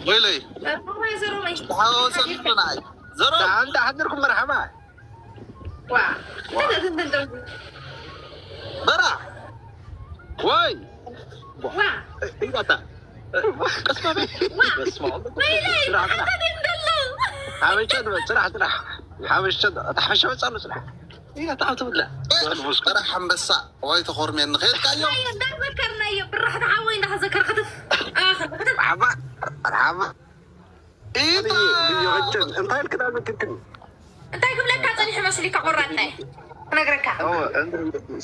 ወይለይ ዘሮመይ ሓወሰ ንዓይ ዘሮ ደሓን ሓድርኩም መርሓባ። ዋ እንትን እንትን በራ ወይ ዋ ይባታ ቀስማ በይ። በስመ አብ። ወይለይ ስራሕ ስራሕ። እንትን እንትን ሓበሻ ትበል ስራሕ ስራሕ። ሓበሻ ኣታ ሓበሻ መጻሉ ስራሕ። ኢና ታው ትብላ። በራሕ ኣንበሳ ወይ ተኾርሜ ንኸይድካዮ እንዳዘከርናዮ ብራሕ ተሓወይ እንዳዘከር ክትፍ ክትፍ መርሓባ መርሓባ። ኢታ ይወጭን እንታይ ልክዳ ምክክል እንታይ ክብለካ ፀኒሑ መስሊካ ቆራጣይ ክነግረካ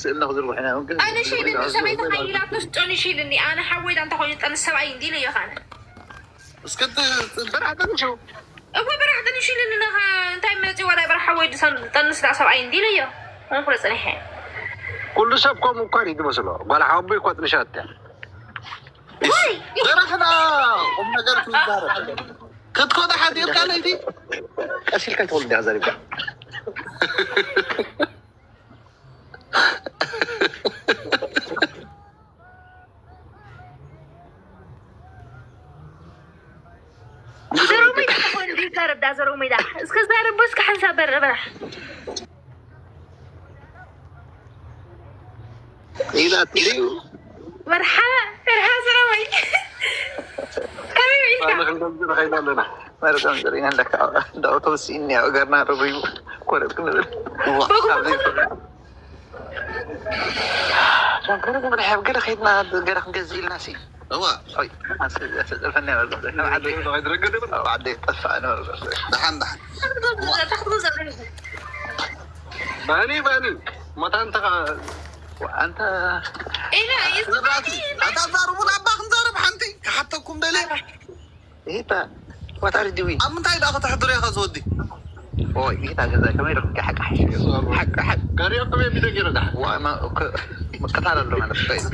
ስእልና ክዝርጉሕ ኢና። ኣነ ሸይልኒ ሰበይቲ ሓይላቶስ ጠኒሽ ኢልኒ ኣነ ሓወይ ዳ እንተኮይኑ ጠንስ ሰብኣይ እንዲ ኢለዮ ካነ እስክቲ በራሕ ጠንሹ እወ በራሕ ጠኒሽ ኢልኒ ነኻ እንታይ መፂ ወላ በራሕ ሓወይ ጠንስ ዳ ሰብኣይ እንዲ ኢለዮ ኣነ ኩለ ፀኒሐ ኩሉ ሰብ ከምኡ እኳ እዩ ዝመስሎ። ጓል ሓወቦይ እኳ ጥንሻት እያ። ወይ በራሕና ቁም ነገር ክንዛረብ ክትኮነ ሓዲርካ ለይቲ ቀስ ኢልካ ይትወልድ እያ ዘሪባ። ዘሮ ሜዳ ተኾይኑ ይዛረብ ዳ ዘሮ ሜዳ እስከ ዛረብ እስከ ሓንሳብ በረ በራሕ ኢላት እዩ መርሓ መርሓ ዘሮ ወይ ከመይ ኢልካ ኣነ ክንገብር ኸይዳ ኣለና። መረፃም ዘሪና ኣለካ እንዳ ኣውቶቡስ እኒያ እገርና ረብዩ ኮረብ ክንብል በጉ ሸንኮረ ክብልሕ ኣብ ገለ ከይድና ገለ ክንገዝእ ኢልና ሲ እዋ ተፀርፈና ኣብ ዓዲ ጠፋእና ደሓን ደሓን ባኒ ባኒ መታንተኻ ኣንተ ኢላ ዘራእቲ ኣታ ዛርቡን ኣባ ክንዛረብ ሓንቲ ክሓተኩም ደለ ይታ ዋታሪ ድዊ ኣብ ምንታይ ዳ ከተሕድሩ ኢኻ ዝወዲ ኦይ ይታ ገዛ ከመይ ረክብካ ሓቂ ሓቂ ሓቂ ሓቂ ገሪኦ ከመይ ቢደ ገይረ ዳ ዋና ምቅታል ኣሎ ማለት እዩ።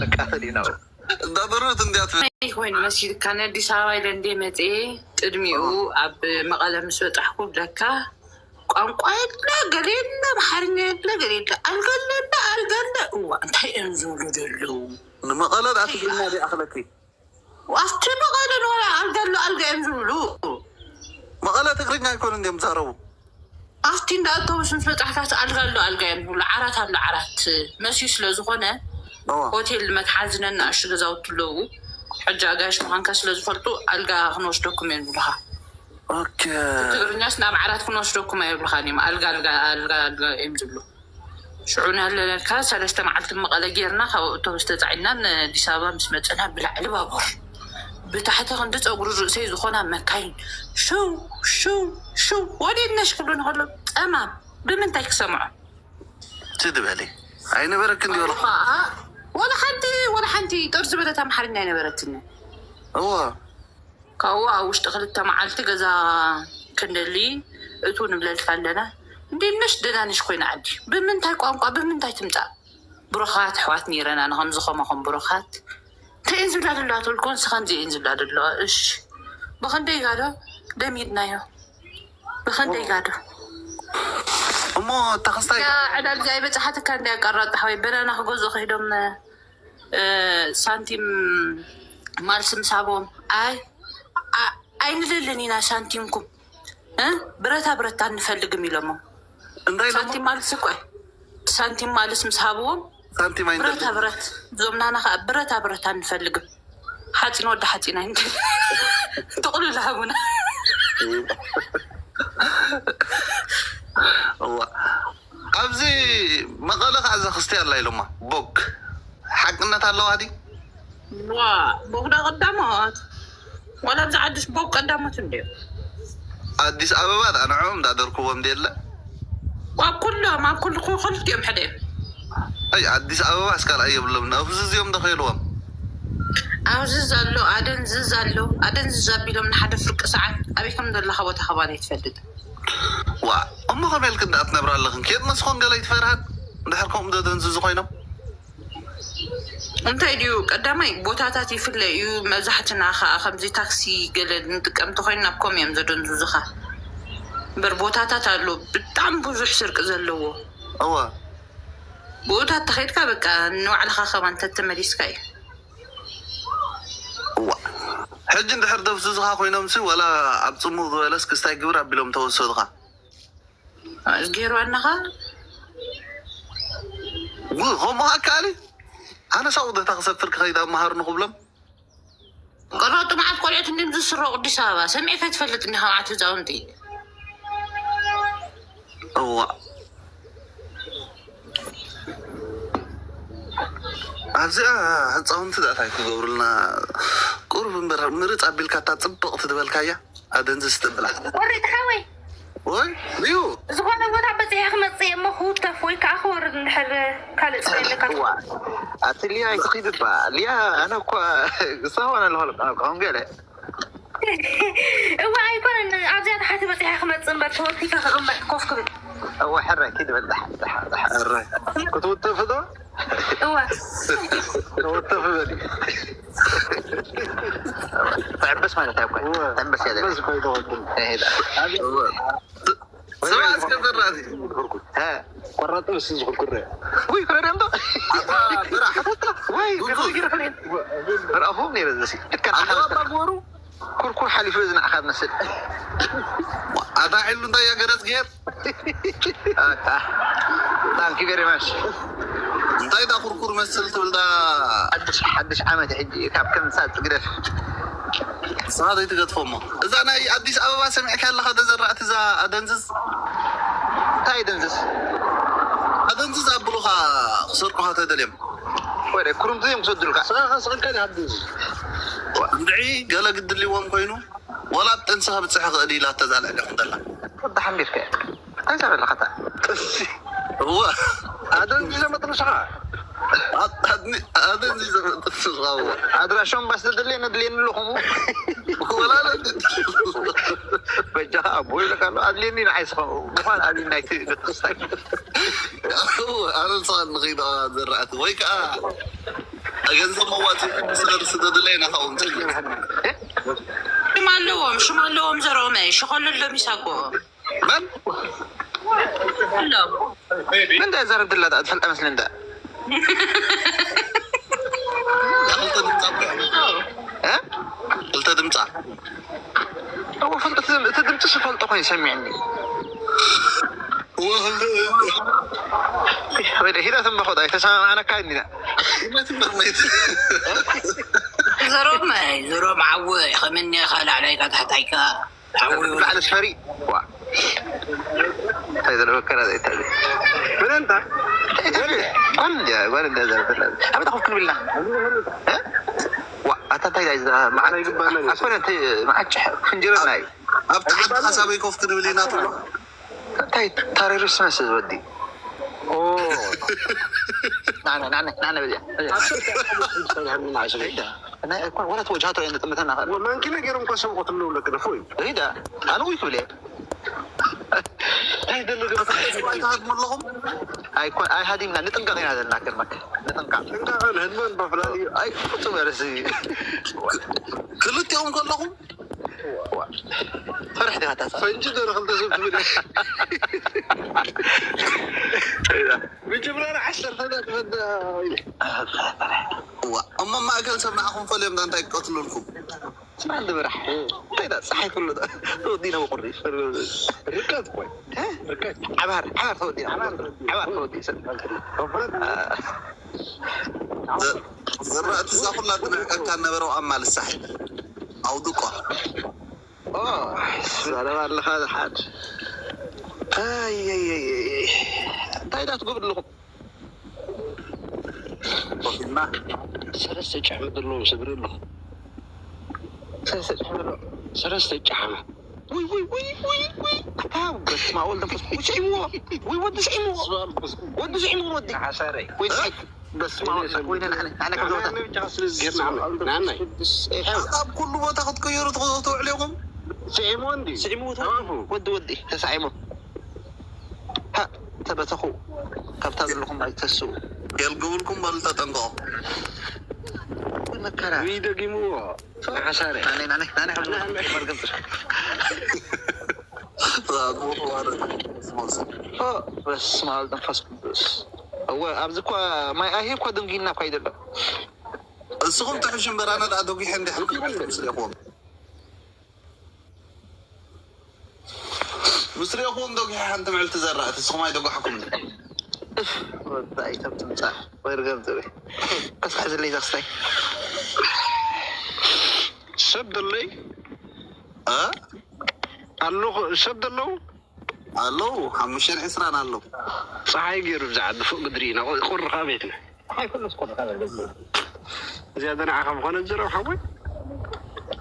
ንቃተል ኢና እንዳበረት እንዲያ ትብል እንታይ ኮይኑ መሲልካ? ንኣዲስ ኣበባ ኢለ እንደ መፅኤ ቅድሚኡ ኣብ መቐለ ምስ በፃሕኩ ብለካ ቋንቋ የለ ገለ የለ ኣምሓርኛ የለ ገለ የለ ኣልጋ ኣለ እንዳ ኣልጋ እንዳ እዋ እንታይ እዮም ዝብሉ ዘለዉ? ንመቐለ ዳ ትግርኛ ዲኣ ክለኪ ኣብቲ መቐለ ንወላ ኣልጋ ኣሎ ኣልጋ እዮም ዝብሉ። መቐለ ትግርኛ ኣይኮኑ እንዲዮም ዝዛረቡ ኣብቲ እንዳ ኣውቶቡስ ምስ በፃሕካስ ኣልጋ ኣሎ ኣልጋ እዮም ዝብሉ። ዓራት ኣሎ ዓራት መስዩ ስለ ዝኾነ እዋ ሆቴል መትሓዚ ነናእሽቱ ገዛውቲ ኣለዉ። ሕጂ ኣጋይሽ ምዃንካ ስለ ዝፈልጡ ኣልጋ ክንወስደኩም እዮም ዝብሉኻ። ኦኬ ትግርኛስ ናብ ዓራት ክንወስደኩም ኣይብሉኻን እዮም። ኣልጋ ኣልጋ ኣልጋ ኣልጋ እዮም ዝብሉ። ሽዑ ናለለካ ሰለስተ መዓልቲ መቐለ ጌርና ካብ ኣውቶቡስ ተፃዒንና ንኣዲስ ኣበባ ምስ መፀና ብላዕሊ ባቡር ብታሕቲ ክንዲ ፀጉሪ ርእሰይ ዝኾና መካይን ሽው ሽው ሽው ወዴት ነሽ ክብሉ ንኸሎ ፀማም ብምንታይ ክሰምዖ ትድበሊ ኣይነበረክ እንዲ ወላ ከዓ ወላ ሓንቲ ወላ ሓንቲ ጥር ዝበለት ኣምሓርኛ ኣይነበረትኒ። እዋ ካብኡ ኣብ ውሽጢ ክልተ መዓልቲ ገዛ ክንደሊ እቱ ንብለልካ ኣለና። እንዴት ነሽ ደህና ነሽ ኮይና ዓዲ ብምንታይ ቋንቋ ብምንታይ ትምፃእ? ብሩኻት ኣሕዋት ነይረና ንኸምዚ ከማኹም ብሩኻት እንታይ እየን ዝብላ ዘለዋ ትብልኩ ንስኻ ከምዚ እየን ዝብላ ዘለዋ እሺ ብኽንደይ ጋዶ ደሚድናዮ ብኽንደይ ጋዶ እሞ ተኸስታይ ዕዳልጋ ይበፅሓትካ እንዲ ኣቃራጣ ሓወይ በናና ክገዝኡ ከይዶም ሳንቲም ማልሲ ምስ ሃቦም ኣይ ኣይንደልን ኢና ሳንቲምኩም ብረታ ብረት ኣንፈልግም ኢሎሞ እንታይ ኢሎሞ ሳንቲም ማልሲ እኮ ሳንቲም ማልስ ምስ ሃብዎም ሳንቲም ብረታ ኣይንደልን ብረት እዞም ናና ከዓ ብረታ ብረት ኣንፈልግም ሓፂን ወዲ ሓፂን ኣይንደልን ጥቕልል ሃቡና እዋ ኣብዚ መቐለ ከዓ እዛ ክስቲ ኣላ ኢሎማ ቦግ ሓቅነት ኣለዋ ዲ ዋ ቦግዳ ቀዳሞት ዋላ ኣብዚ ዓዲስ ቦግ ቀዳሞት እንድዮ ኣዲስ ኣበባ ዳ ንዕኦም እንዳደርክዎም ደለ ኣብ ኩሎም ኣብ ኩሉ ክልቲኦም ሕደ እዮም ኣይ ኣዲስ ኣበባ እስካልኣ የብሎም ኣብዚ እዚኦም ዶ ከይልዎም ኣብዚ ዘሎ ኣደንዝዝ ኣሎ ኣደንዝዝ ኣቢሎም ንሓደ ፍርቂ ሰዓት ኣበይ ከም ዘለካ ቦታ ከባቢ ኣይትፈልጥ ዋ እሞ ከመይ ኢልክ እንዳትነብራ ኣለኽን ኬድ መስኾን ገለ ይትፈርሃን እንድሕር ከምኡ ደደንዝዙ ኮይኖም እንታይ ድዩ ቀዳማይ ቦታታት ይፍለ እዩ መብዛሕትና ከዓ ከምዚ ታክሲ ገለ ንጥቀም ተኮይኑ ናብ ከም እዮም ዘደንዙዙኻ እምበር ቦታታት ኣሎ ብጣዕሚ ብዙሕ ስርቂ ዘለዎ እዋ ብኡታት ተኸይድካ በቃ ንባዕልኻ ከማን ተተመሊስካ እዩ ሕጂ እንድሕር ደብዝዙኻ ኮይኖምሲ፣ ዋላ ኣብ ጽሙቕ ዝበለስ ክስታይ ግብር ኣቢሎም ተወሰዱኻ። ገይሩ ኣነኻ ው- ከምኡ ኣካሊ ኣነ ሳውደታ ክሰፍር ክኸይድ ኣብ መሃር ንክብሎም ቆራጡ መዓት ቆልዑት እንዲም ዝስረቑ ኣዲስ ኣበባ ሰሚዕካ ትፈልጥ እንዲኻ? መዓት ህፃውንቲ እዋ ኣብዚኣ ህፃውንቲ ዳእታይ ክገብሩልና ቁሩብ እምበር ምርፅ ኣቢልካ እታ ፅብቕቲ ዝበልካያ ኣደንዝዝ ትብላ ቆሪጥካ ወይ ወይ እዩ ዝኾነ ቦታ በፂሐ ክመፅእ እየ እሞ ክውተፍ ወይ ከዓ ክወርድ እንድሕር ካልእ ስለ ኣለካ እዋ ኣቲ ሊያ ኣይትኺድባ ሊያ ኣነ እኳ ክሳሆነ ኣለኹ ከምገለ እዋ ኣይኮነን ኣብዚኣ ታሓቲ በፂሐ ክመፅእ እምበር ተወቲፈ ክቕመጥ ኮፍ ክብል እዋ ሕራይ ኪድ በል ደሓን ደሓን ደሓን ሕራይ ክትውተፍ ዶ እዋ ተወተፍ በል ትዕበስ ማለት እያ እኮ ትዕበስ እያ በስ ኮይዶ ወድም ሄዳ ስማ እስከ ዘራእቲ ቆራጥ ምስ ዝኽርኩረ ውይ ክረደም ዶ ኣታ ብራሕ ወይ ገዛ ይረኽብ ረኣኹም ነይረ ዘሲ ልካ ኣታ ግበሩ ኩርኩር ሓሊፉ እዚ ንዓኻ ዝመስል ኣታ ዒሉ እንታይ እያ ገረጽ ገይር ታንኪ ቨሪ ማች እንታይ ዳ ኩርኩር መስል ትብል ዳ ሓድሽ ሓድሽ ዓመት ሕጂ ካብ ከምሳ ትግደፍ ንስኻ ዘይትገጥፎ እሞ እዛ ናይ ኣዲስ ኣበባ ሰሚዕካ ኣለኻ ተዘራእቲ እዛ ኣደንዝዝ እንታይ ደንዝስ ኣደንዝዝ ኣብሉኻ ክሰርቁኻ ተደልዮም ወደ ኩርምቲ እዮም ክሰዱልካ ስኻ ስቕልካ ዲኻ ትድንዝዝ እንድዒ ገለ ግድልዎም ኮይኑ ወላ ኣብ ጥንሲ ከብፅሕ ክእል ኢላ ተዛልዕለኹም ዘላ ወዲ ሓንቢርካ እንታይ ዘበለኻታ እወ ኣደንዚዘ መጥንስኻ ኣደንዚዘ መጥንስኻ ኣድራሾም ባስ ዘድልየ ነድልየኒ ኣለኹም ወላ በጃኻ ኣቦ ይብለካ ኣሎ ኣድልየኒ ንዓይ ስኻ ምዃን ኣብ ናይቲ ቤተክርስቲያን ኣነ ንስኻ ንኸይዳ ዘራእቲ ወይ ከዓ ገንዘብ መዋፂ ስለ ስደድለይ ናኻውን ሽም ኣለዎም ሽም ኣለዎም ዘርኦመይ ሽኸለሎም ይሳጎ መን ኣሎም ምን ዳ ዘረብ ድላ ትፈልጣ መስለ እንዳ ክልተ ድምፃ ክልተ ድምፃ እዎ ፈልጦ እቲ ድምፂ ስፈልጦ ኮይኑ ሰሚዕኒ ወደ ሂዳ ትንበኾ ዳ ተሰማማዕነካ እንዲና ዘሮም ዘሮም ዓወ ከመኒኻ ላዕላይካ ታሕታይካ ላዕሊ ስፈሪ ዋ እንታይ ዘለወከና ዘይታለ ምን ኣንታ ጓል እንዲያ ጓል እንዲያ ዘረብ ኣበይ ኮፍ ክንብልና ዋ ኣታ እንታይ ዳ ኣኮነ መዓጭ ፍንጅርና እዩ ኣብቲ ሓንቲ ሓሳበይ ኮፍ ክንብል ኢና ትብሎ እንታይ ታሪሩ ስመስል ወዲ ናነ ናነ ናነ በዚያ ወላ ተወጅሃቶ እየ ንጥምተና ማንኪ ነገርም ኮሰም ቆትሎ ለቅደፎ እዩ ሪዳ ኣነ ውይ ክብል እየ ኣይደለገ ኣይትሃድሙ ኣለኹም ኣይኮን ኣይሃዲምና ንጥንቀቕ ኢና ዘለና ክርመክ ንጥንቀቕ ጥንቃቐ ንህድመን በፍላሊ ኣይ ፍጹም በለሲ ክልቲኦም ከለኹም ፈርሕ ዲኻ ታሳ ፈንጂ ዶ ንክልተ ሰብ ትብል መጀመርያ ዓሰርተ ነጥበ እዋ እሞ ማእከል ሰብ ንዓኹም ፈልዮም ዳ እንታይ ክቀትሉልኩም ስማዕ እንዲ በራሕ እንታይ ዳ ፀሓይ ኩሉ ተወዲና ብቁሪ ርቀት ኮይ ርቀት ዓባር ዓባር ተወዲና ዓባር ተወዲ ሰብ ዝራእቲ እዛ ኩላ ትንዕቀካ ነበረው ኣማልሳሕ ኣውድቋ ዛረባ ኣለኻ ዝሓድ እንታይ ዳ ትገብሩ ኣለኹም ኮፊልና ሰለስተ ጫሕሚ ዘለዎ ስግሪ ኣለኹ ሰለስተ ጫሕሚ ኣለዎ ሰለስተ ጫሕሚ ውይ ውይ ውይ ውይ ውይ ኣታ በስመ አብ ወልድ መንፈስ ቅዱስ ስዒምዎ ወይ ወዲ ስዒምዎ ወዲ ስዒምዎ ወዲ ሓሳረይ ወይ ስዒ በስመ አብ ወልድ ወይነ ንዓነ ንዓነ ካብ ዘወታ ናናይ ኣብ ኩሉ ቦታ ክትቅይሩ ትውዕሉ ኢኹም ስዒምዎ እንዲ ስዒምዎ ወዲ ወዲ ተሳዒሙ ሃ ተበተኹ ካብታ ዘለኹም ኣይተስኡ የልግብልኩም በሉ ተጠንቀቑ መከራ ይደጊምዎ ሓሳረ ናነ ናነ ናነ ካብ ዘወታ መርገም በስመ አብ መንፈስ ቅዱስ እወ ኣብዚ እኳ ማይ ኣሂ እኳ ደንጊና እኳ ይደሎ እስኹም ትሕሹ እምበር ኣነ ደኣ ደጒሐ እንዲሕ ስሌኹም ስሪኹም ዶ ግሒ ሓንቲ ምዕልቲ ዘራእቲ ንስኹም ኣይደጓሕኩም። ወዳይ ከም ትምጻእ ወይ ርገም ዝብል። ከስካ ዝለይ ዛክስታይ። ሰብ ደለይ እ? ኣለኹ። ሰብ ደለዉ ኣለዉ ሓሙሽተን ዕስራን ኣለዉ። ፀሓይ ገይሩ ብዛዕባ ድፉእ ግድሪ ኢና ቁሪ ከዓ ቤትና። ኣይኮነስ ኮነ ካበል ገዝ እዚኣ ደናዓ ከም ኮነ ዝረብ ሓወይ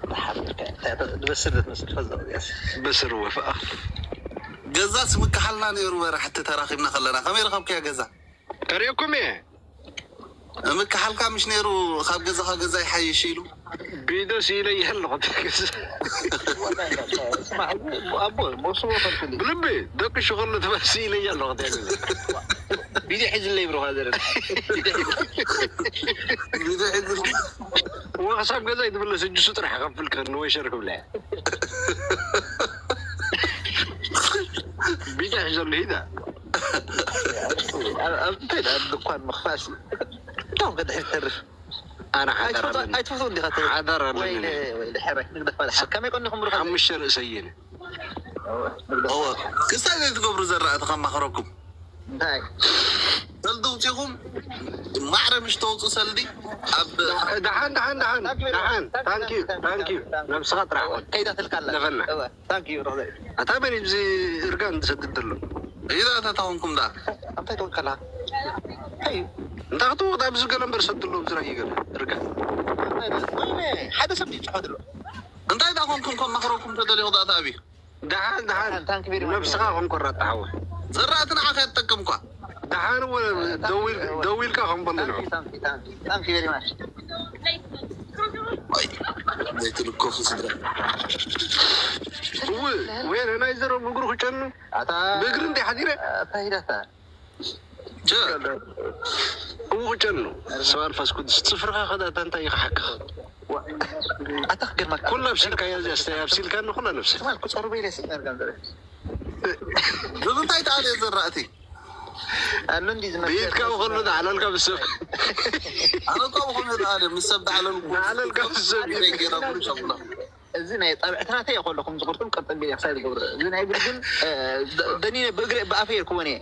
ዝሓፍርካ እንታይ ትበስር ትመስል ፈዘው ያስ በስር ወፍኣ ገዛ ስምክሓልና ነይሩ። በራሕቲ ተራኺብና ከለና ከመይ ረኸብክያ ገዛ? ተሪእኩም እየ እምክሓልካ ምሽ ነይሩ። ካብ ገዛኻ ገዛ ይሓይሽ ኢሉ ቢደስ ኢለየ ኣለኹ። ኣቦ ሞስቦ ፈልፍል ብልቢ ደቂ ሽኸሉ ትበስ ኢለየ ኣለኹ። ቢዚ ሕዝለይ ብሮኻ ዘረ ቢዚ ሕዝል ወክሳብ ገዛ ይትብለስ እጅሱ ጥራሕ ከፍል ከን ወይ ሸር ክብላ ቢዚ ሕዘሉ ሂዳ ኣብ እንታይ ኣብ ድኳን ምኽፋስ እንታይ ገድሕ ተርፍ ኣነ ሓደራ ኣለኒ። ኣይትፈቱ እንዲኻ ትብል ሓደራ ኣለኒ። ወይለ ወይለ ሕራይ ንግደፍ ማለት ከመይ ቀኒኹም ብሩኻ ሓሙሽተ ርእሰ እየን እወ ክስታይ ዘይትገብሩ ዘራእቲ ከማኽረኩም እንታይ ሰልዲ ውፂኹም ማዕረ ምሽ ተውፁ ሰልዲ ኣብ ደሓን ደሓን ደሓን ደሓን ታንኪዩ ታንኪዩ ነብስኻ ጥራሕ ኮን ከይዳ ትልካላ ለፈና ታንኪዩ ሮዘ ኣታ መን እዚ እርጋን ዝሰድድ ዘሎ ኢዛ ተታኹንኩም ዳ እንታይ ትወከላ እዩ እንታይ ክትወቅጥ ኣብዚ ገለ እምበር ሰድሎ ብዝራይ ገለ እርጋን ወይኔ ሓደ ሰብ ይፅሖ ድሎ እንታይ ዳ ኮንኩም ከማኽረኩም ተደሊኹ ዳ ተኣብዩ ደሓን ደሓን ታንክ ቢሪ ነብስኻ ኮንኮራት ተሓወ ዘራእቲ ንዓኸ ትጠቅም እኳ ደሓን እወ ደዊል- ደዊልካ ከም በሉ ንዑ ታንክ ዩ ቬሪ ማች ዘይትልከፉ ስድራ እው ወይ ናይ ዘረብ እግሩ ክጨኑ ኣታ ብእግሪ እንዲ ሓዲረ ፈሂዳታ ጀ እው ክጨኑ ሰብኣል ፈስ ቅዱስ ፅፍርኻ ከዳታ እንታይ ይኽሓክኽ ኣታ ክገርመካ ኩላ ኣብሲልካ እያ እዚኣ ስተይ ኣብሲልካ ንኩላ ነብሲ ትማል ክፀሩ በይለ ስጠርጋም ዘረ ብምንታይ ተኣልየ ዘራእቲ ኣሎ እንዲ ዝመ ብኢድካ ብኸሉ ዝዓለልካ ብሰብ ኣነ እኳ ብኸም ተኣልየ ምስ ሰብ ተዓለልኩ ዝዓለልካ ብሰብ ገይራ ብሉ ሸብላ እዚ ናይ ጣብዕትናተይ ከለኹም ዝቁርጥም ቀጥል ክሳይ ዝገብሮ እዚ ናይ ብርግን ደኒነ ብእግሪ ብኣፈ የርክቦን እየ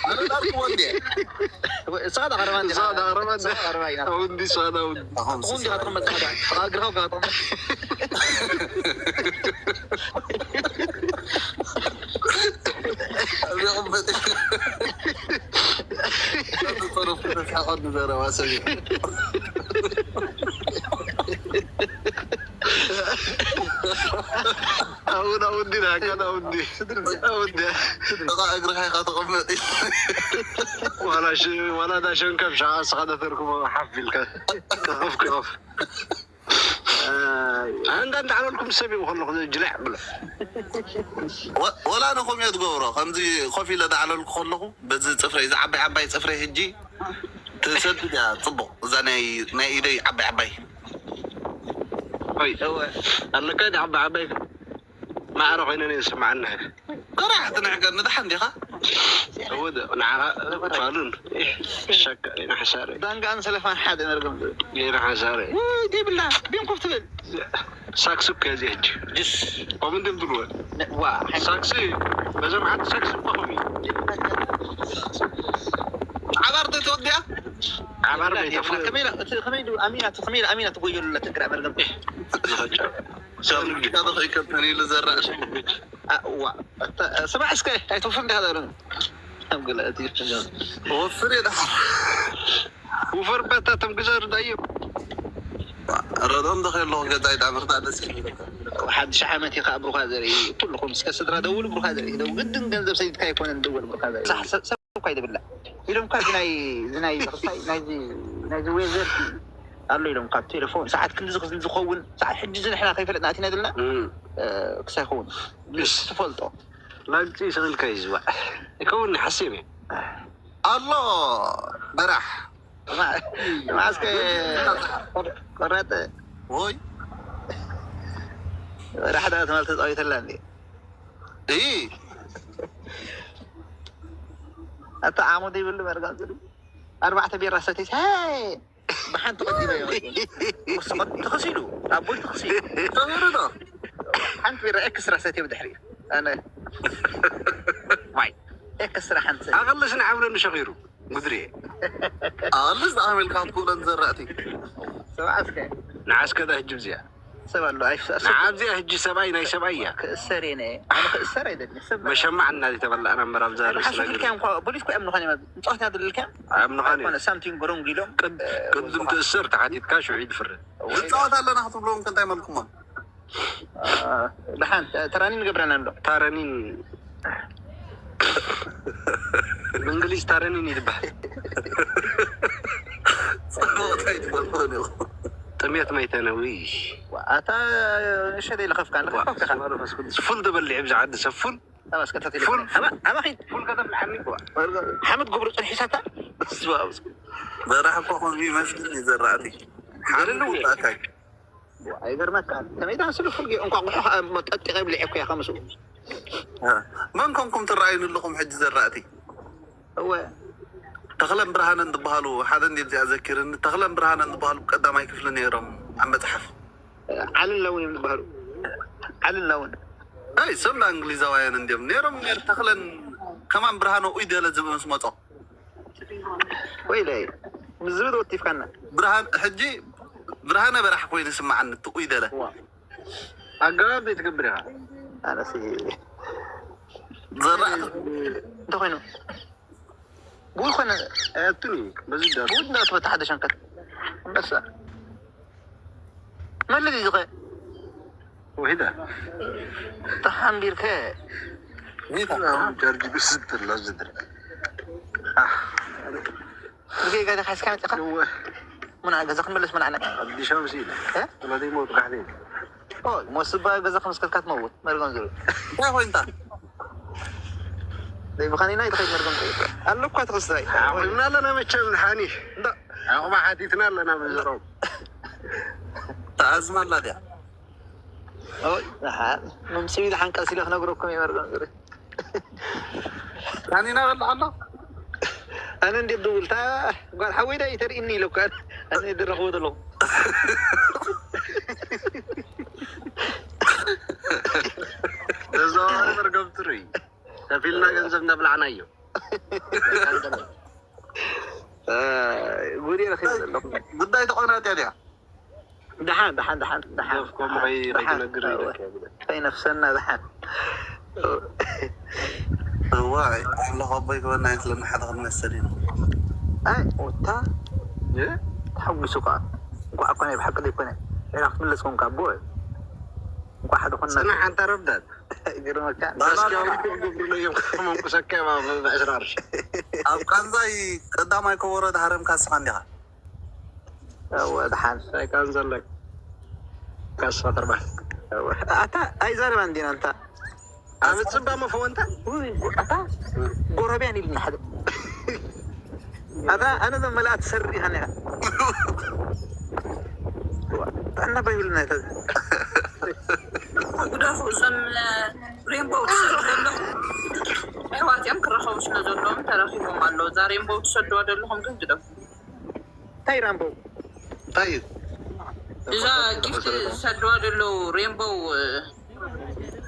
ኣነ ዳርኩ ወንዴ እሳ ዳቅረባ እሳ ዳቅረባ እንደ- ዳቅረባ ኢና ኣውንዲ ሳዳ ኣውንዲ ኣሁን ሁን ዲኻ ትቕመጥ ዳ ኣግርኻ ጋጠም ኣብዚኦም በጢ ተረፉ ተሳቐሉ ዘረባ ሰብ ኣውን ኣውንዲ ናካን ኣውንዲ ኣውንዲ እዛ እግርኻ ኢኻ ተቐመጥ ዋላ ሽ- ዋላ ዳሸን ከም ሸዓ ስኻ ደተርክቦ ሓፍ ኢልካ ክኸፍ ክኸፍ ኣንዳ እንዳዕለልኩም ሰብ ይም ከለኹ ጅላዕ ብሎ ወላ ንኹም እዮ ትገብሮ ከምዚ ኮፍ ኢለ ዳዕለልኩ ከለኹ በዚ ፅፍረይ እዚ ዓባይ ዓባይ ፅፍረይ ሕጂ ትሰድድ እያ ፅቡቕ እዛ ናይ ናይ ኢደይ ዓባይ ዓባይ ይ ኣለካ ዲ ዓባይ ዓባይ ማዕረ ኮይነ ዝስማዓኒ ከራሕ ትንዕቀኒ ድሓን ዲኻ ወደ ንዓኻ ፋሉን ሸካ ኢና ሓሳረ ዳንጋን ሰለፋን ሓደ ነርግም ኢና ሓሳረ ውይ ደብላ ቢንኮፍ ትብል ሳክስ እኮ እዚ ሕጂ ጅስ ከምኡ እንድም ትብልዎ ዋ ሳክስ በዞም ሓንቲ ሳክስ እኮ ከምኡ ዓባር ተወዲያ ዓባር ቤተፉ ከመይ ኢላ እቲ ከመይ ኢሉ ኣሚና እቲ ከመይ ኢላ ኣሚና ትጎየሉ ትግራ መርገም ዝኸጫ ከይከብተን ኢሉ ዘራእ ሸምግድ ዋ ስማዕ እስከ ኣይተውፍር እንዲኻ ዘረን ኣብ ገለ እቲ ወፍር እየ ድሓር ውፈር በታ ተም ግዘር ዳዮም ረድኦም ዶ ከለኹ ገዛ ይዳምርታ ደስ ይብል ሓድሽ ዓመት ኢኻ ብሩኻ ዘርኢ ኩልኹም እስከ ስድራ ደውሉ ብሩኻ ዘርኢ ደው ግድን ገንዘብ ሰይድካ ኣይኮነን ደወል ብሩኻ ዘርኢ ሰብ እኳ ይደብላ ኢሎም እኳ እዚ ናይ እዚ ናይ ዝኽሳይ ናይዚ ናይዚ ዌዘር ኣሎ ኢሎም ካብ ቴሌፎን ሰዓት ክንዲ ዝኽዝን ዝኸውን ሰዓት ሕጂ እዚ ንሕና ከይፈለጥና ኣቲና ዘለና ክሳይ ኸውን ትፈልጦ ላግፂ ስኽልካ ይዝዋዕ ይከውን ሓሲብ እየ ኣሎ በራሕ ማስከ ቆረጠ ወይ ራሕዳ ትማል ተፃዊተላ እንዲ እይ ኣታ ዓሙድ ይብሉ መርጋም ዝብል ኣርባዕተ ቢራ ሰቲት ሄ ብሓንቲ ቀዲመ ተኸሲሉ ኣቦይ ተኸሲሉ ተበርዶ ሓንቲ ቢራ ኤክስትራ ሰትየ ብድሕሪ ኣነ ዋይ፣ ኤክስትራ ሓንቲ። ኣቐልስ ንዓብለኒ ሸኺሩ፣ ጉድሪ። ኣቐልስ ኣመልካ ክትብለን ዘራእቲ። ሰብዓ እስከ። ንዓስከ ዳ ህጂ ብዚኣ። ሰብ ኣሎ፣ ኣይፍሳስ። ንዓብዚኣ ህጂ ሰብኣይ ናይ ሰብኣይ እያ። ክእሰር እየ፣ ኣነ ክእሰር ኣይደልን። ሰብ መሸማዕ እናዚ ተበላእና እምበር ኣብዛ ርእስና ሓስብ ግን። ልካዮም እኳ፣ ፖሊስ እኮ እዮም ዝኾነ፣ ንፀዋት ናድልካዮም። ኣብ ምዃን እዩ። ኣይኮነ፣ ሳምቲንግ ሮንግ ኢሎም። ቅድ- ቅድም ትእሰር ተሓቲትካ ሽዑ ይድፍር። ንፃወት ኣለና ክትብልዎም ከ እንታይ መልኩሞም? ደሓን፣ ተራኒ ንገብረና ኣሎ። ታረኒን ብእንግሊዝ ታረኒን ይድበሃል። ፅቡቕ እንታይ ትፈልጥን ኢኹም? ጥሜት መይተነዊ ኣታ ሸደ ኢለ ከፍካ ኣለካ፣ ከፍካ። መንፈስ ቅዱስ ፉል ተበሊዕ ብዛ ዓዲ ሰብ ፉል ኣባስ ከተት ፉል። ኣባ ኺድ ፉል ከተብልዓኒ እኮ። ሓመድ ጉብሩ ፅንሒሳታ። በራሕ እኮ ከምዚ ይመስልኒ ዘራእቲ ሓምዱ ኣታይ ኣይገርመካ። ከመይ ዳንስሉ ፍርጊ እንኳ ቁሑ ጠጢቐ ብሊዐ እኮ እያ ከምስኡ። መን ኮንኩም ትረኣዩኒ ኣለኹም ሕጂ ዘራእቲ? እወ ተኽለን ብርሃነን ዝበሃሉ ሓደ እንዲ እዚኣ ዘኪርኒ። ተኽለን ብርሃነን ዝበሃሉ ቀዳማይ ክፍሊ ነይሮም ኣብ መፅሓፍ። ዓልን ለውን እዮም ዝበሃሉ። ዓልን ለውን ኣይ ሰምና እንግሊዛውያን እንዲዮም ነይሮም። ተኽለን ከማን ብርሃነ ኡይ ደለ ዝብል ምስ መጾ ወይ ለይ ምስ ዝብል ወቲፍካና። ብርሃን ሕጂ ብርሃነ በራሕ ኮይኑ ይስማዓኒ እቲ ኡይ ደለ ኣገባብ ዘይትገብር ኢኻ። ኣነሲ ዘራእቲ እንተኮይኑ ጉድ ኮነ ኣያቱኒ በዚ ዳ ጉድ እንዳትበታ ሓደ ሸንከት ኣንበሳ መለዚ ዝኸ ወሂዳ ተሓንቢርከ ኒታ ጀርጂ ብስት ለዝድር ብጌጋ ተካስካ መፅኻ እወ ምና ገዛ ክንመለስ ምናዕና ኣዲሻ ምስ ኢለ እ? ወላዲ ሞት ጋሕዴ ሞስባ ገዛ ከምስከትካ ትመውት መርገም ዝብል እንታይ ኮይንታ ዘይብኻኒና ይትኸይድ መርገም ዝብል ኣሎ እኳ ትኽስታይ ዓቑምና ኣለና መቸም ሓኒ እንዳ ዓቑባ ሓቲትና ኣለና ብዘሮም ተኣዝማ ኣላ ድያ ኦይ፣ ደሓን መምስቢ ደሓን ቀስ ኢለ ክነግረኩም እየ መርገም ዝብል ካኒና በላ ኣሎ ኣነ እንዴት ደውል ታ ጓል ሓወይ ዳ ይተርእኒ ኢለኳ ኣነ ድረኽቦ ዘለኹ ተዘዋዋሪ መርገም ትርኢ ከፊልና ገንዘብ እናብላዕናዮ ጉድ ረኺበ ዘለኹ ጉዳይ ተቆናጢያ ድያ ደሓን ደሓን ደሓን ደሓን ከምኡ ከይ- ከይትነግር ኢለካ። ከይነፍሰና ደሓን እዋ ኣለኹ ኣቦይ ክበና ይክለና ሓደ ክንመሰል ኢና ኣይ ወታ ተሓጒሱ ከዓ እንኳዕ እኮ ናይ ብሓቂ ዘይኮነ ዒራ ክትምለስ ኮንካ ኣቦ እንኳዕ ሓደ ኮና ፅናሕ ኣንታ ረብዳት ግርመካ እስኪ ክገብሩለዮም ከመንቁሰካ እዮም ኣብ ዕስራ ቅርሺ ኣብ ቃንዛይ ቀዳማይ ከበሮ ድሃረምካ ስኻ እንዲኻ እወ ደሓን ናይ ቃንዛ ኣለካ ካስኻ ተርባሕ እወ ኣታ ኣይዛረባ እንዲና እንታ ኣብ ፅባ መፈወንታ ውይ ኣታ ጎረቢያን ኢልና ሓደ ኣታ ኣነ ዘመልኣት ሰሪ ኢኻ ነያ ጥዕና ባይብልና ይተ ጉዳፉ እዞም ሬንቦው ትሰዱ ዘለኹም ኣሕዋት እዮም ክረኸቡ ስለ ዘለዎም ተረኺቦም ኣለዉ። እዛ ሬንቦው ትሰድዋ ዘለኹም ግን ግደፉ። እንታይ ራምቦ እንታይ እዩ እዛ ጊፍት ዝሰድዋ ዘለዉ ሬንቦው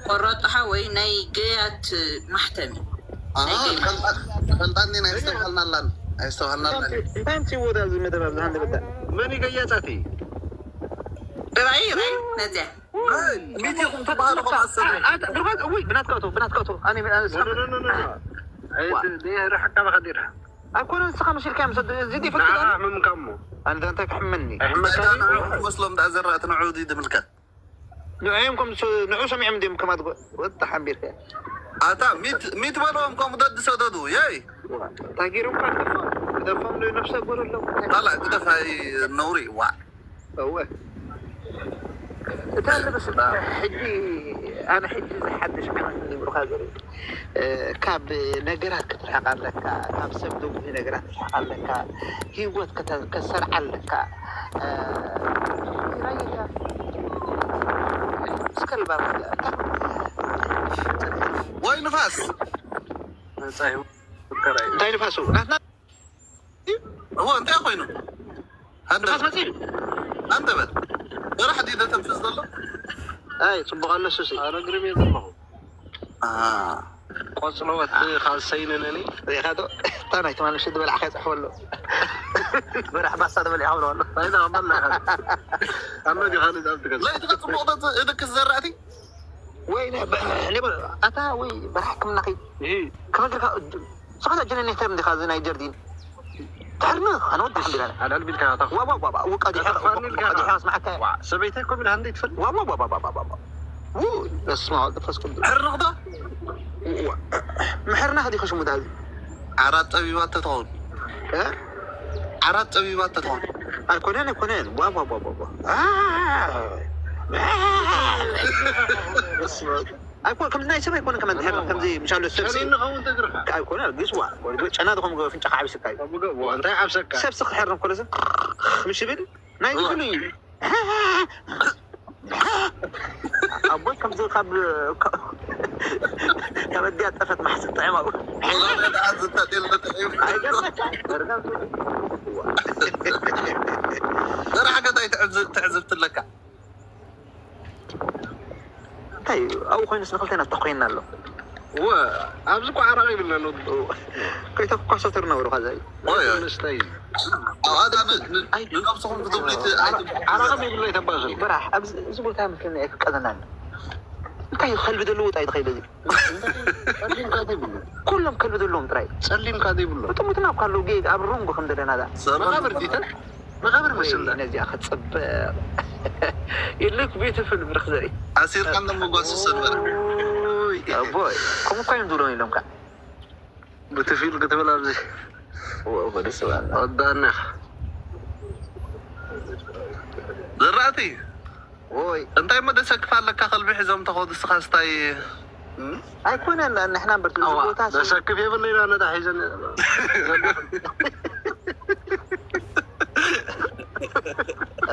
ቆራጥሓ ወይ ናይ ገያት ማሕተም ኣሃ፣ ፈልጣ- ፈልጣኒ ናይ ኣስተውሃልና ኣላን ኣይስተውሃልና ኣላን እንታይ ምፅዎ ዳ እዚ መደብ ኣብዚ ሃንደበታ መን ይገያጻት እዩ ራይ ራይ ነዚያ ሚቲ ኹም ትበሃሉ ከም ኣሰብ ብርኻት እውይ ብናትካቶ ብናትካቶ ኣነ ርሕካ ባኻ ዲርካ ኣብ ኮነ ንስኻ መሲልካ ምስ እዚ ዲፈ ንዓኻ ሕመምካ እሞ ኣንተ እንታይ ክሕመኒ ኣይሕመካ መስሎም ዳ ዘራእቲ ንዑ ድምልከት ንዕዮም ከም ንዑ ሰሚዖም እንዲዮም ከማት ወጣ ሓንቢርካ ኣታ ሚት ሚት በልዎም ከምኡ ደድ ሰደዱ የይ ታጊሮም ክደፎም ዶ ነፍሰ ጎር ኣለዉ ካልእ ግደፋይ ነውሪ ዋ እወ እታ ልብስ ሕጂ ኣነ ሕጂ ዝሓድሽ ዓመት ዝብሩካ ዘርኢ ካብ ነገራት ክትርሕቕ ኣለካ ካብ ሰብ ደጉ ነገራት ክትርሕቕ ኣለካ ህይወት ከተሰርዓ ኣለካ እስከልባ ወይ ንፋስ እንታይ ንፋሱ ናትና እዎ እንታይ ኮይኑ ንፋስ መፂ ኣንተ በል በራሕ ድዩ ተተንፍስ ዘሎ ኣይ ፅቡቅ ኣሎ ሱሲ ኣረግርም እየ ዘለኹ ቆጽሎ ወቲ ካልሰይንነኒ ሪኢኻቶ? እታ ናይ ትማል ምሽት ዝበላዕካ ይጽሕፎ ኣሎ። በራሕ ባሳ ተበሊዕካ ብሎ ኣሎ። ኣይና ከመላ ኢኻ። ኣሎ ዲኻ ንዛብ ትገዝ። ለይቲ ከጽቡቕ እድክስ ዘራእቲ? ወይ ነ-፣ ነ-፣ ኣታ ወይ በራሕ ሕክምና ከይ-፣ ይሄ ከመግርካ፣ ስኻ ጀነሬተር እንዲኻ እዚ ናይ ጀርዲን። ትሕርኒ ኣነ ወዲ ሕምድ ኢላለ። ኣልዕል ቢልካ ኢኻ ታኹ። ዋ፣ ዋ፣ ዋ፣ ዋ፣ ውቃ ዲኻ፣ ተፋኒ ኢልካ ውቃ ኢኻ። ዲኻ ኣስማዓካ። ዋ፣ ሰበይተይ እኮ ቢላ እንደ ይትፈል። ዋ፣ ዋ፣ ዋ። ውይ፣ በስመ ኣብ መንፈስ ቅዱስ። ሕርንኽ ዶ? ዋ፣ ምሕርና ከዲኸ ሽሙ ዳዚ። ዓራት ጠቢባ ተትኸውን። እ? ዓራት ጠቢባ ተትኸውን። ኣይኮነን፣ ኣይኮነን። ዋ፣ ዋ፣ ዋ፣ ዋ፣ ዋ። አ፣ አ፣ አ። በስመ ኣብ። ኣይኮነ፣ ከምዚ ናይ ሰብ ኣይኮነ፣ ከመን ድሕር ከምዚ ምሻሎ ሰብ ሲ-፣ ሰሪን ንኸውን ትግርኻ። ኣይኮነ፣ ግስዋ፣ ወይ ጨና ዝኾም ፍንጫ ዓብስካ እዩ። ኣቡገ፣ ዋ፣ እንታይ ዓብሰካ? ሰብ ሲ ክሕር እንኮሎ ሲ፣ ምሽ ብል፣ ናይ ዝኽሉ እዩ። ኣቦይ ከምዚ ካብ፣ ካብ ኣዲያ ጠፈት ማሕስብ ጥዕም ኣብኡ። ወላ ደኣ ዝተጤል ጥዕም። ኣይገርመካ? በርጋም። በራሕ ገዛይ ትዕዝ-፣ ትዕዝብቲ ኣለካ። እንታይ ኣብኡ ኮይኑስ ንክልቴና ተኮይንና ኣሎ። እወ፣ ኣብዚ እኮ ዓራቕ ይብልና ኣሎ። ከይተኳሰተርና ወደ ኻዛ እዩ። ኦይ፣ ኦይ። መስተ እዩ። ኣብ ኣዳ ን-፣ ን-፣ ኣይ፣ ንነብስኹም ክትብሉ ኣይ፣ ኣይ፣ ዓራቕ ዘይብሉ ኣይተባእሱን። በራሕ፣ ኣብዚ፣ እዚ ቦታ ምክን ኣይፍቀደናን። እንታይ እዩ ከልቢ ዘለዎ ጣይ ተኸይደ እዚ? ጸሊምካ ዘይብሉ። ኩሎም ከልቢ ዘለዎም ጥራይ። ጸሊምካ ዘይብሉ። ብጥሙትና እኳ ኣለዉ፣ ጌ-፣ ኣብ ሩንጎ ከም ዘለና ዳ። ሰላም። መቓብር ዲተን? መቓብር ወይ፣ ምስል ዳ። ነዚኣ ክጽብቕ። You look beautiful፣ ብርኽ ዘርኢ። ኣሲርካ እንዶ መጓሱ ሰንበረ። ኦይ፣ ኣቦይ፣ ከምኡ እኳ እዮም ዝብሎም ኢሎምካ። ብትፊል ክትብል ኣብዚ። ወ-፣ ወደ ስባና። ወዳና ኢኻ። ዘራእቲ። ኦይ። እንታይ እሞ ደሰክፍ ኣለካ፣ ከልቢ ሒዞም ተኸዱ፣ ንስኻ ስታይ? እም? ኣይኮነን፣ ንሕና እምበር፣ እዚ ኣዋ፣ ቦታ ሲ- ደሰክፍ የብለይና፣ ነዳ ሒዘን።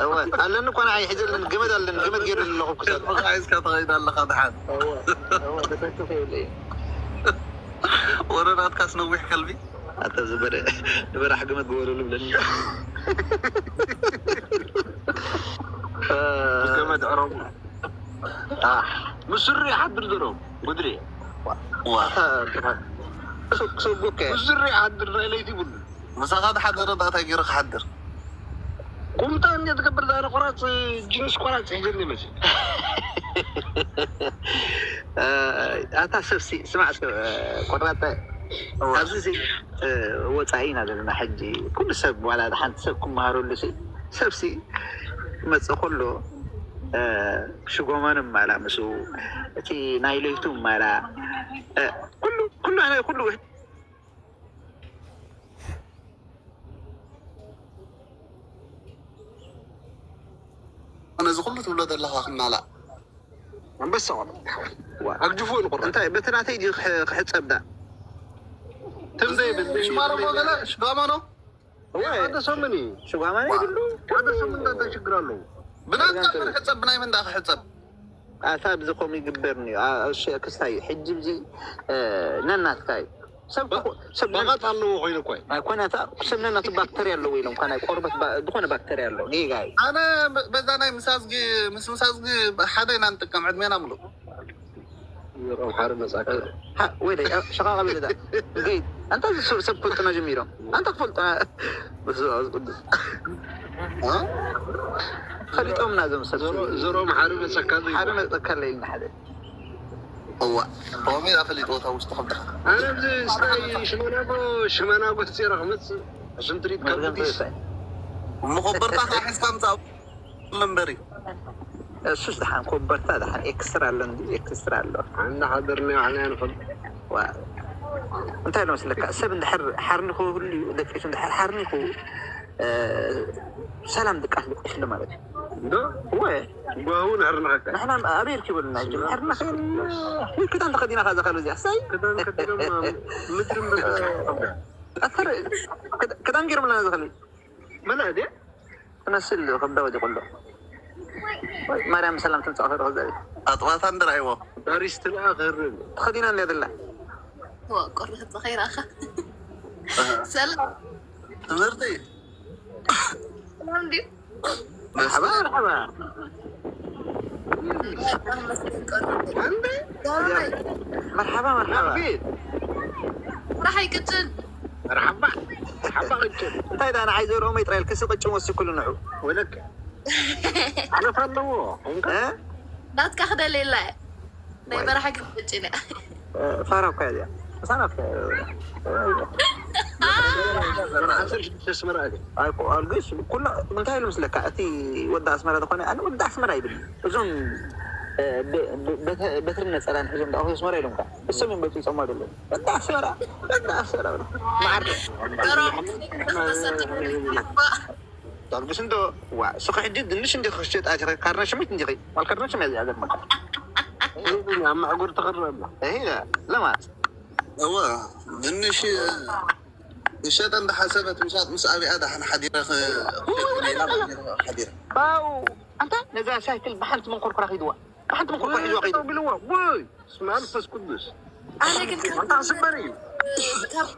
እወ፣ ኣለኒ እኮ ንዓይ ሒዘለን፣ ገመድ ኣለኒ፣ ገመድ ገይረን ኣለኹ ክሳድ። ሒዝካ ትኸይድ ኣለኻ፣ ደሓን። እወ፣ እወ፣ ደሰክፍ የብለይ። ወረ ናትካስ ነዊሕ ከልቢ? ኣታ ዝበረ፣ ዝበረ ሓገመት ግበረሉ ብለኒ። ገመድ ዕረቡ። ኣሕ፣ ምስ ስሩ ይሓድር ዘሎ፣ ጉድሪ። ዋ። ኣታ፣ ክሰ-፣ ክሰጎከ። ምስ ስሩ ይሓድር፣ ናይ ለይቲ ይብሉ። ምሳኻ ዝሓደረ እንታይ ገይሩ ክሓድር? ቁምጣ እንዴት ትገብር? ዛሬ ቆራጽ ጂንስ ቆራጽ ሒዘኒ መሲ። ኣታ ሰብሲ፣ ስማዕ እስከ፣ ቆራጣ፣ እዋ። ኣብዚ ሲ፣ ወጻኢ ኢና ዘለና ሕጂ። ኩሉ ሰብ፣ ዋላ ሓንቲ ሰብ ክመሃረሉ ሲ፣ ሰብሲ ክመጽእ ከሎ፣ ሽጎማን ማላ ምስኡ፣ እቲ ናይ ለይቱ ማላ፣ ኩሉ፣ ኩሉ፣ ኣነ ኩሉ ነዚ ኩሉ ትብሎ ዘለኻ ክማላእ። ኣንበሳ ቆሎ። ዋ። ኣግጅፎ ንቁራ። እንታይ በቲ ናተይ ድዩ ክሕ-፣ ክሕጸብ ዳ? ትም ዘይብል። ሽማሮ ሞ ገለ ሽጋማ ነው? ወይ። ሓደ ሰሙን እዩ። ሽጋማ ነው ዋ። ይብሉ? ሓደ ሰሙን እንታይ ችግር ኣለዎ? ብናትካ ክሕጸብ፣ ብናይ መን ደኣ ክሕጸብ? ኣታ ብዚ ከምኡ ይግበር እዩ። ኣ-፣ እሺ፣ ክስታይ ሕጂ ብዚ፣ እ፣ ነናትካ እዩ። ሰብ በ-፣ ሰብ በቐጥ ኣለዎ ኮይኑ እኮ እዩ። ኣይኮነ፣ እታ ሰብ ነናቱ ባክተርያ ኣለዎ ኢሎም፣ እኳ ናይ ቆርበት ባ-፣ ዝኾነ ባክተርያ ኣለዎ። ጌጋ እዩ። ኣነ በ-፣ በዛ ናይ ምሳዝጊ፣ ምስ ምሳዝጊ ሓደ ኢና ንጥቀም፣ ዕድሜና ምሉእ። ይሮም ሓደ መጻካ። ሃ፣ ወይ ደይ፣ ሸቓቕ ኣቢለ ዳ። ገይ፣ ኣንታ እዚ ሰብ፣ ሰብ ክፈልጡና ጀሚሮም። ኣንታ ክፈልጡና፣ በስመ ኣብ ቅዱስ። እ? ፈሊጦምና እዞም ሰብ። ዘሮ-፣ ዘሮም ሓደ መጸካ ዘይብሉ። ሓደ መጸካ ለይልና ሓደ። እዋ፣ ሮሜ ኣፈሊጥዎ እታ ውሽጢ ከብድኻ። ኣነ ኣብዚ ስታይ ሽመናጎ፣ ሽመናጎ ሴራ ክመጽእ፣ ሕሱም ትርኢት ካብ መርገም ኣዲስ። ተወሳይ። እሞ ኮበርታ ከኣ ሒዝካ ምጻእ እምበሪ። እሱስ ደሓን ኮበርታ ደሓን ኤክስትራ ኣሎ፣ እንዲ ኤክስትራ ኣሎ። ኣንዳ ሓደርና ባዕልና ንፈልጥ። ዋ። እንታይ ኣሎ መስለካ? ሰብ እንድሕር ሓርኒ ክህሉ እዩ፣ ደቂሱ እንድሕር ሓርኒ ክህሉ፣ እ፣ ሰላም ድቃስ ደቂሱ ኣሎ ማለት እዩ። እንዶ? ወ። ጓሁ ንሕርንኸካ። ንሕና ኣበይ ርኪበልና እዩ? ስማ-፣ ሕርና ኸይን፣ ወይ ክዳን ተኸዲና ኸዛ ኸሉ እዚኣ። ሳይ። ክዳን ከዲኖም ምድሪ ምድሪ። ኣፈር፣ ክዳ-፣ ክዳን ገይሮምና ዝኸሉ። መላእ ድያ? ትመስል ከብዳ ወዲቑ ኣሎ። ወይ ማርያም ሰላም ትምጻእ ከሎ ዘርኢ። ኣጥባታ እንድርኣይዎ። ባሪስትንኣ ክህርን። ተኸዲና እንድያ ዘላ። ዋ፣ ቆርበት ከይረኣኻ። ሰላም። ትምህርቲ። ሰላም ድዩ? መርሓባ፣ መርሓባ። ኣንተ መርሓባ መርሓባ። ፊት ስራሕ ይቅፅል። መርሓባ መርሓባ ቅጭን እንታይ ዳ ንዓይ ዘርኦም ይጥራይል ክሲ ቅጭን ወሲኩሉ ንዑ ወለክ ዓለፍ ኣለዎ። እንካ እ? ናትካ ክደልየላ እየ። ናይ በረሓ ግን ቅጭን እያ። ፋራ እኮ እያ እዚኣ። ህፃናት ዓሰርተ ሽዱሽተ ኣስመራ እየ። ኣይኮ ኣልግስ ኩላ እንታይ ኢሉ ምስለካ እቲ ወዲ ኣስመራ ዝኾነ ኣነ ወዲ ኣስመራ ይብል እዞም እ፣ ብ- ብ- በተ- በትርን ነፀላን ሒዞም ደኣ ኣስመራ ኢሎም ካ እሶም እዮም በፂፆም ኣለዉ ወዲ ኣስመራ ወዲ ኣስመራ በሉ። መዓር ሮም ክተሰድሩኒ እኳ ዳርጉስ እንዶ ዋ ስኸ ሕጂ ድንሽ እንዲ ክሸጥ ኣቲ ካርና ሽሚት እንዲ ዋል ካርና ሽሚት እያ ዘመካ ኣብ ማዕጎር ተኸርብ ኣሎ። ይሄ ለማት እወ ድንሽ ይሸጠ እንዳሓሰበት ምሻጥ ምስ ኣብኣ ዳሕን ሓዲረ ሓዲረ ባው ኣንታ ነዛ ሳይክል ብሓንቲ መንኮርኮራ ሂድዋ ብሓንቲ መንኮርኮራ ሂድዋ ኸይዱ ብልዋ ወይ ስመ መንፈስ ቅዱስ ኣነ ግን ካብ ኣንታ ስበር እዩ። ካብ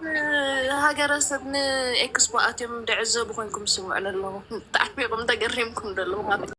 ሃገረሰብ ንኤክስፖ ኣትዮም ዝዕዘቡ ኮይንኩም ዝስምዑ ኣለኹ። ብጣዕሚ ኢኹም ተገሪምኩም ዘለኹም።